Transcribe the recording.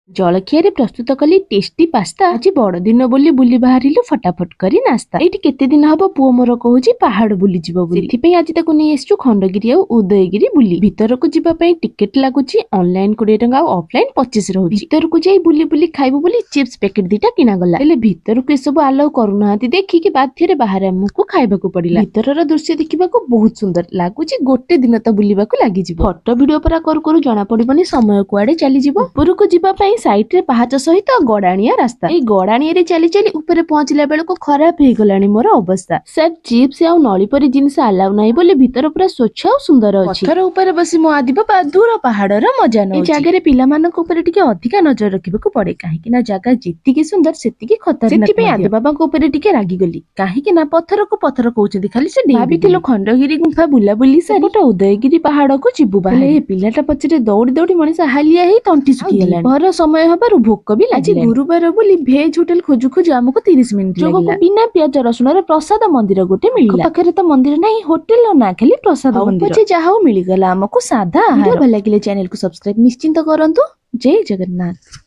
ଜଳଖିଆରେ ପ୍ରସ୍ତୁତ କଲି ଟେଷ୍ଟି ପାସ୍ତା। ଆଜି ବଡଦିନ ବୋଲି ବୁଲି ବାହାରିଲୁ ଫଟାଫଟ କରି ନାସ୍ତା। ଏଇଠି କେତେ ଦିନ ହବ ପୁଅ ମୋର କହୁଛି ପାହାଡ ବୁଲିଯିବ ବୋଲି। ସେଥିପାଇଁ ଆଜି ତାକୁ ନେଇ ଆସିଛୁ ଖଣ୍ଡଗିରି ଆଉ ଉଦୟଗିରି ବୁଲି। ଭିତରକୁ ଯିବା ପାଇଁ ଟିକେଟ ଲାଗୁଛି, ଅନଲାଇନ 20 ଟଙ୍କା ଆଉ ଅଫଲାଇନ 25 ରହୁଛି। ଭିତରକୁ ଯାଇ ବୁଲି ବୁଲି ଖାଇବୁ ବୋଲି ଚିପ୍ସ ପ୍ୟାକେଟ ଦିଟା କିଣାଗଲା। ହେଲେ ଭିତରକୁ ଏସବୁ ଆଲାଉ କରୁନାହାନ୍ତି ଦେଖିକି ବାଧ୍ୟରେ ବାହାରେ ଆମକୁ ଖାଇବାକୁ ପଡିଲା। ଭିତରର ଦୃଶ୍ୟ ଦେଖିବାକୁ ବହୁତ ସୁନ୍ଦର ଲାଗୁଛି। ଗୋଟେ ଦିନ ତ ବୁଲିବାକୁ ଲାଗିଯିବ। ଫଟୋ ଭିଡିଓ ପରା କରୁ କରୁ ଜଣା ପଡିବନି ସମୟ କୁଆଡେ ଚାଲିଯିବ। ଉପରକୁ ଯିବା ପାଇଁ ସାଇଡରେ ପାହାଚ ସହିତ ଗଡାଣିଆ ରାସ୍ତା। ଏଇ ଗଡାଣିଆରେ ଚାଲି ଚାଲି ଉପରେ ପହଞ୍ଚିଲା ବେଳକୁ ଖରାପ ହେଇଗଲାଣି ମୋର ଅବସ୍ଥା। ସାର୍, ଚିପ୍ସ ଆଉ ନଳି ପରି ଜିନିଷ ଆଲାଉ ନାହିଁ ବୋଲି ଭିତର ପୁରା ସ୍ୱଚ୍ଛ ଆଉ ସୁନ୍ଦର ଅଛି। ପଥର ଉପରେ ବସି ମୋ ଆଦି ବାବା ଦୂର ପାହାଡର ମଜା ନଉଛି। ଏ ଜାଗାରେ ପିଲାମାନଙ୍କ ଉପରେ ଟିକେ ଅଧିକା ନଜର ରଖିବାକୁ ପଡେ, କାହିଁକି ନା ଜାଗା ଯେତିକି ସୁନ୍ଦର ସେତିକି ଖତରନାକ। ସେଥିପାଇଁ ଆଦି ବାବାଙ୍କ ଉପରେ ଟିକେ ରାଗିଗଲି, କାହିଁକି ନା ପଥରକୁ ପଥର କହୁଛନ୍ତି ଖାଲି ସେ। ଭାବିଥିଲୁ ଖଣ୍ଡଗିରି ଗୁମ୍ଫା ବୁଲାବୁଲି ସାରି ଗୋଟେ ଉଦୟଗିରି ପାହାଡକୁ ଯିବୁ ବାହାରି। ହେଲେ ଏ ପିଲାଟା ପଛରେ ଦୌଡ଼ି ଦୌଡ଼ି ମଣିଷ ହାଲିଆ ହେଇ ତଣ୍ଟି ଶୁଖିଗଲାଣି। ଘର ସମୟ ହବାରୁ ଭୋକ ବି ଲାଗିଲାଣି। ଗୁରୁବାର ବୋଲି ଭେଜ ହୋଟେଲ ଖୋଜୁ ଖୋଜୁ ଆମକୁ 30 ମିନିଟ ଲାଗିଲା। ବିନା ପିଆଜ ରସୁଣର ପ୍ରସାଦ ମନ୍ଦିର ଗୋଟେ ମିଳିଲା। ପାଖରେ ତ ମନ୍ଦିର ନାହିଁ, ହୋଟେଲର ନାଁ ଖାଲି ପ୍ରସାଦ ମନ୍ଦିର। ପଛେ ଯାହା ହଉ, ମିଳିଗଲା ଆମକୁ ସାଧା ଆହାର। ଭଲ ଲାଗିଲେ ଚ୍ୟାନେଲକୁ ସବସ୍କ୍ରାଇବ ନିଶ୍ଚିନ୍ତ କରନ୍ତୁ। ଜୟ ଜଗନ୍ନାଥ।